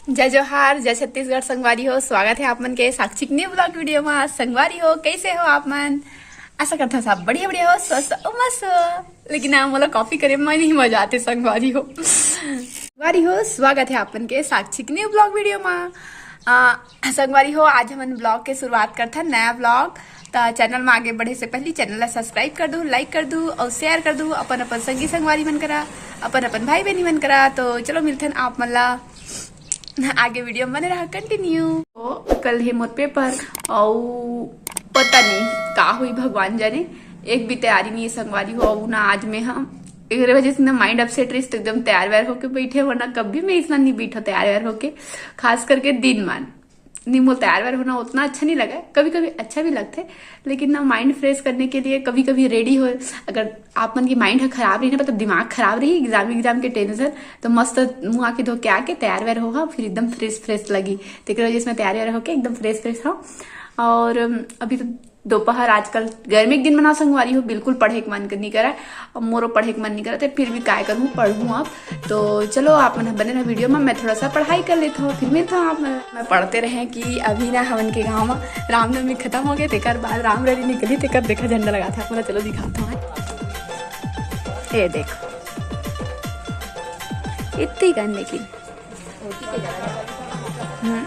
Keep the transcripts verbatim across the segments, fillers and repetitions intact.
जय जोहार, जय छत्तीसगढ़ संगवारी हो। स्वागत है आप मन के साक्षी के न्यू ब्लॉग वीडियो में। संगवारी हो, कैसे हो आप मन? आशा करता हूँ सब बढ़िया बढ़िया हो, स्वस्थ हो, मस्त हो। लेकिन ना, मोला कॉफी करे में नहीं मजा आते संगवारी हो। संगवारी हो, स्वागत है आप मन के साक्षी के न्यू ब्लॉग वीडियो में। आ, संगवारी हो, आज हमन ब्लॉग के शुरुआत करथन नया ब्लॉग। त चैनल में आगे बढ़े से पहले चैनल ला सब्सक्राइब कर दू, लाइक कर दू और शेयर कर दू अपन अपन संगी संगवारी मन करा, अपन अपन भाई बहनी मन करा। तो चलो मिलथन आप मन ला आगे वीडियो में बने रहा, कंटिन्यू। ओ, कल हे मोर पेपर, अउ पता नहीं का हुई, भगवान जाने। एक भी तैयारी नहीं है संगवारी हो। अउ ना आज मैं हम एक वजह से ना माइंड अपसेट रही, तो एकदम तैयार वैयार होके बैठे, वरना कभी मैं इतना नहीं बैठा तैयार वैयार होके, खास करके दिन मान। नहीं, मोला तैयार वैयार होना उतना अच्छा नहीं लगा, कभी कभी अच्छा भी लगता है, लेकिन ना माइंड फ्रेश करने के लिए कभी कभी रेडी हो। अगर आप मन की माइंड ह खराब रही ना, मतलब दिमाग खराब रही एग्जाम एग्जाम के टेंशन, तो मस्त मुंह आके धो के आके तैयार वैयार होहा, फिर एकदम फ्रेश फ्रेश लगी। तेकर वजह से मैं तैयार वैयार होके एकदम फ्रेश फ्रेश हूँ। और अम, अभी तो दोपहर, आजकल गर्मी के दिन में ना संगवारी हो, बिल्कुल पढ़े के मन नहीं करा। अब मोरो पढ़े के मन नहीं करत है, फिर भी काय करूँ, पढ़ूँ अब। तो चलो आप मन बने रहो वीडियो में, मैं थोड़ा सा पढ़ाई कर लेता हूँ, फिर मिलता हूँ आप मन। मैं पढ़ते रहे कि अभी ना हमन के गाँव में रामनवमी खत्म हो गए, तेकर बाद रामरली निकली, तेकर देखा झंडा लगा था, बोला चलो दिखाता हूँ। ये देखो, इतनी कन लेकिन हम्म।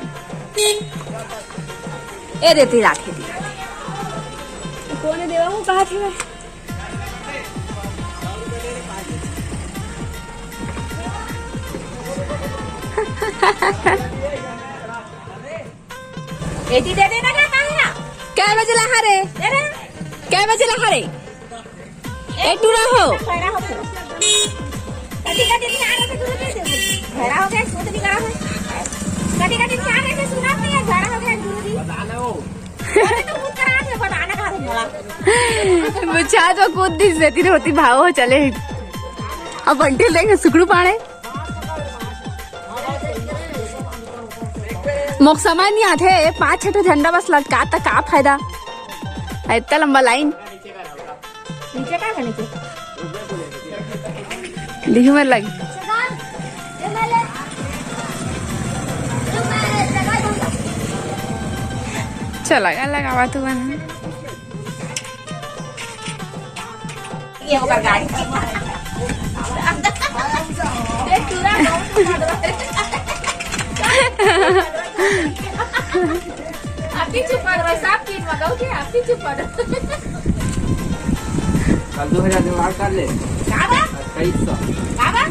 ए दे, ती राखे दी। कोने देवा वो कहा थे? एती दे देना क्या, काहे ना? कै बजे ला हरे? दे दे। कै बजे ला हरे? ए टूरा हो। भैरा हो गया। भैरा हो गया, सूत नहीं करा है। कभी कभी चार ऐसे सुना नहीं है, भैरा हो गया, गुरु जी। अरे तो खुद करा है, बताना कहाँ से बोला? बुझा तो खुद दिस देती रहती भाव हो चले। अब बंटी देंगे सुकड़ू पाड़े। मोक समझ नहीं आते, ये पाँच छह ठो झंडा बस लटका त का फायदा? इतना लंबा लाइन। नीचे का है नीचे? दिखी मत लगी। चला गा लगावा तू बना। ये ओकर गाड़ी। ए, टूरा गाँव से मार रहा है। अभी चुप कर रहा है, साफ पीठ मंगाओ क्या? अभी चुप कर। कल दो हजार दिमाग कर ले। का बा? अट्ठाईस सौ। का बा?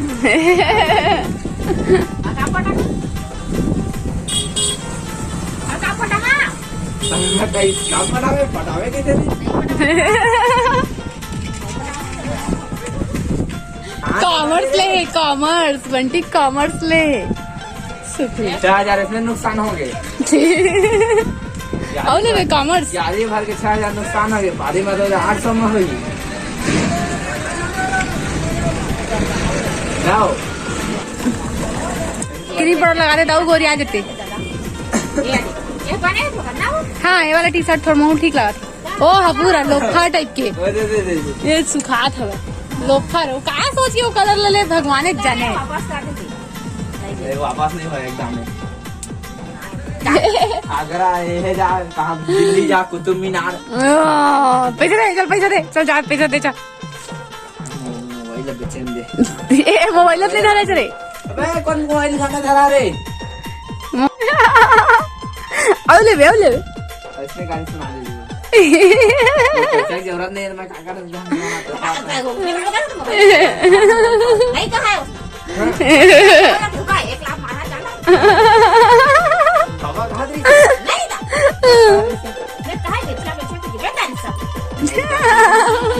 आ, का पटा? आ, का पटा, हाँ? अट्ठाईस, का पटावे? पटावे कैसे भी? कॉमर्स ले हे, कॉमर्स, बंटी कॉमर्स ले हे। सुखी। चार हजार इसमें नुकसान हो गए। अउ लेबे कॉमर्स। यारी भर के छह हजार नुकसान हो गए, पारी में तो आठ सौ में होगी। जाओ। कितनी बड़ा लगा दे, दाऊ गोरी आ जाते। ये, ये बने तो करना हो। हाँ, ये वाला टी शर्ट थोड़ा महू ठीक लगा था। ओ हाँ, पूरा लोफर टाइप के। ओ, दे, दे, दे, दे। ये सुखात हवे। लोफर हो। का सोच के वो कलर ले ले, भगवान एक जाने। वापस कर दे। ये वापस नहीं होएगा एकदम। आगरा, ये है जा, कहाँ, दिल्ली जा, कुतुब मीनार। ओ, पैसे दे, चल पैसे दे, चल जा, पैसे दे, चल। मोबाइल बेचन दे। ए, मोबाइल ले जा रे। अबे, कौन मोबाइल खाना धरा रे? अउ लेबे, अउ लेबे। ऐसे गाड़ी सुना दे। पैसा की जरूरत नहीं है, मैं काका ने जान। भाई कहाँ है? एक लाख मारा जाना। बाबा कहाँ दे? नहीं था। मैं कहा बेचा, बेचा के बेटा नहीं सब।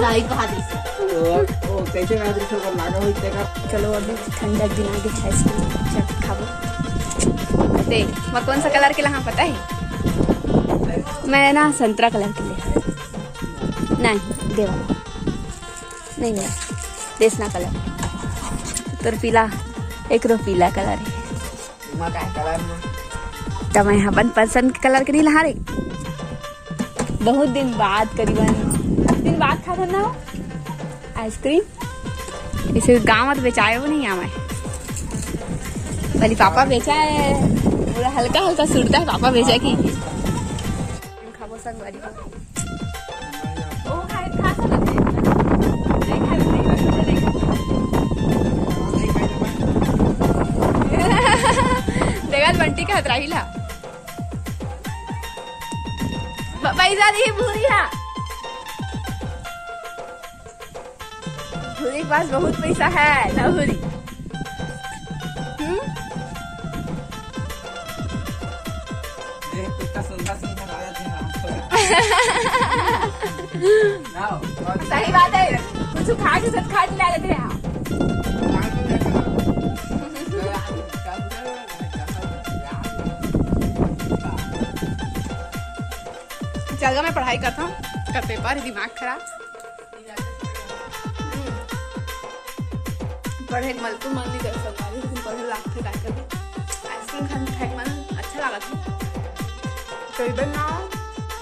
लाई कहा दे। ओ, ओ, कैसे मैं दृश्य पर लागा हुई तेरा। चलो, अभी ठंडा दिन आ गया है, आइसक्रीम चट खाबो। देख, मैं कौन सा कलर के लहा पता है? मैं ना संतरा कलर के ले। नहीं, देवा। नहीं, नहीं। देसना कलर। तोर पीला, एकरो पीला कलर है। तुम्हारा क्या कलर में? त मैं अपन पसंद के कलर के नहीं लहा रे। बहुत दिन बाद, करीबन दस दिन बाद खाथन ना हो आइसक्रीम। इसे गाँव में तो बेचाए वो नहीं आवे। वाली पापा बेचा है, पूरा हल्का हल्का सुरता है पापा बेचा की। खाबो संगवारी हो। ओ, खाए, खा सकत हे। नहीं खाए, नहीं खाए, नहीं खाए। देखा, बंटी का हतराही ला। ब-, पैसा नहीं, भूरी ला। भूरी के पास बहुत पैसा है ना, भूरी? हम्म? देख, कितना सुंदर सुंदर आ जाते हैं आपको। ना, और सही बात है, कुछ खा के साथ खा के ला लेते हैं आप। चल गा, मैं पढ़ाई करता हूँ, कल पेपर है, दिमाग खराब। पढ़े के मन तो मन नहीं कर सकता, लेकिन पढ़े लागथे, काय करबे। आइसक्रीम खाने, खाए के मन अच्छा लागत है। कई बार ना,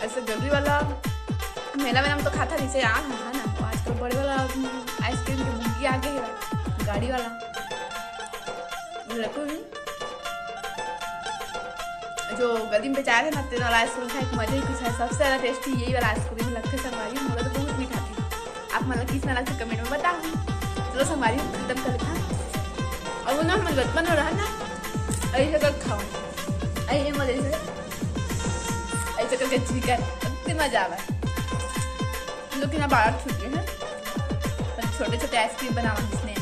ऐसे गली वाला मेला वेला में तो खाता रहिसे यार, है ना? वो आजकल बड़े वाला आइसक्रीम के भुग्गी आ गए है, गाड़ी वाला। लड़को भी जो गली में बेचाए रहे ना, तेन वाला आइसक्रीम खाए के मजा ही कुछ है। सबसे ज्यादा टेस्टी यही वाला आइसक्रीम लगथे संगवारी, मोला तो बहुत मीठा थे। आप मन ला किस ना लगथे, कमेंट में बताओ। चलो संगवारी, खत्म कर लेते हैं। और वो ना, हम बचपन में रहा ना, ऐसे कर खाओ, ऐसे मजे से, ऐसे करके चिकर, इतनी मजा आवे। हम लोग के यहाँ बाहर छूट गए हैं, पर छोटे छोटे आइसक्रीम बनावा इसने।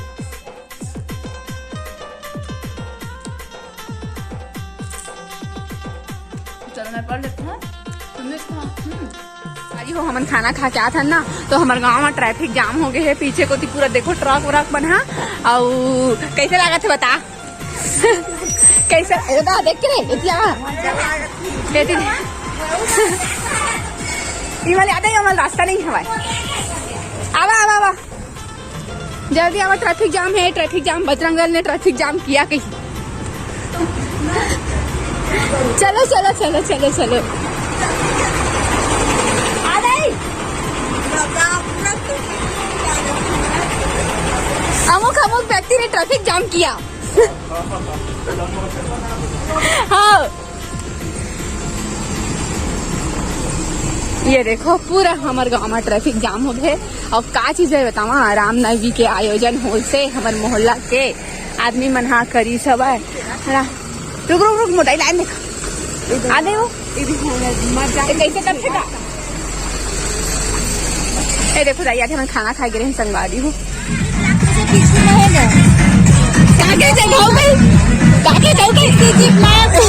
चलो, मैं पढ़ लेती हूँ, तुम भी सुनो। हम्म। अरे हो, हमन खाना खा के आत हन ना, तो हमर गांव में ट्रैफिक जाम हो गए है। पीछे कोती पूरा देखो, ट्रक व्रक बना। अउ कैसे लागत है, बता? कैसे? ए, बता, देख के रे, एती आवा। एती। ई वाले आते ही हमर रास्ता नहीं हवाए। आवा, आवा, आवा। जल्दी आवा, ट्रैफिक जाम है, ट्रैफिक जाम, बजरंग दल ने ट्रैफिक जाम किया कहीं। चलो, चलो, चलो, चलो, चलो। आ गई। अमुक, अमुक व्यक्ति ने ट्रैफिक जाम किया। हाँ। ये देखो, पूरा हमर गांव में ट्रैफिक जाम हो गए। और का चीज है बतावा, रामनवमी के आयोजन हो से हमर मोहल्ला के आदमी मन हा करी सब है ना। रुक, रुक, रुक, मोटाई लाइन देख। आ गए वो। ये कैसे करथे का? ए देखो दाई, आज हमन खाना खाए गे रहे संगवारी हो। ताके जगाओ भाई, ताके जगाओ भाई।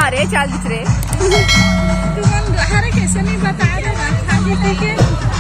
अरे, चाल दिस रे। तुमन, अरे, कैसे नहीं बता रहे, खाली पी के।